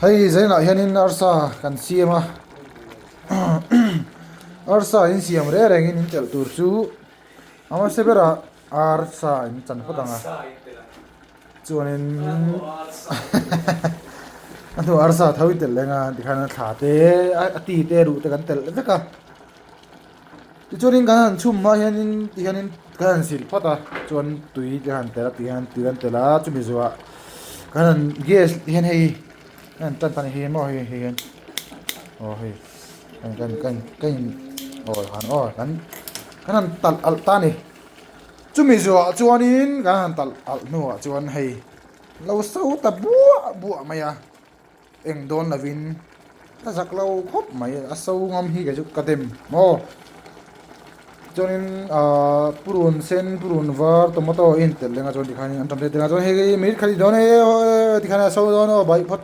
Hei zainah hianin arsa kan siam a arsa in siam reng rengin in telh tur chu a hmasa berah arsa in chan phawt ang a chuanin a hnuah arsa tho in telh leng a tikhian a thla te a ti te ruh te kan telh vek a. Tichuanin kan han chhum hma hianin tihianin kan han sil phawt a chuan tui te han telh a tih hian tui an telh a chumi zawhah kan han gas hian hei kan han tan tan hi maw hei hei hian aw hei kan kan kan kan in aw han aw kan kan han talh alh ta a ni chumi zawhah chuanin kan han talh alh hnuah chuan hei lo so ta buah buah mai a. Eng dawn lovin ka zak lo khawp mai a so ngam hi kei chu ka dem maw chuanin ahh purun sen purun var tomato a intelh reng a chuan tikhanin an tam tet reng a chuan hei minute khat i dawn e tikhan a so dawn aw baih phawt.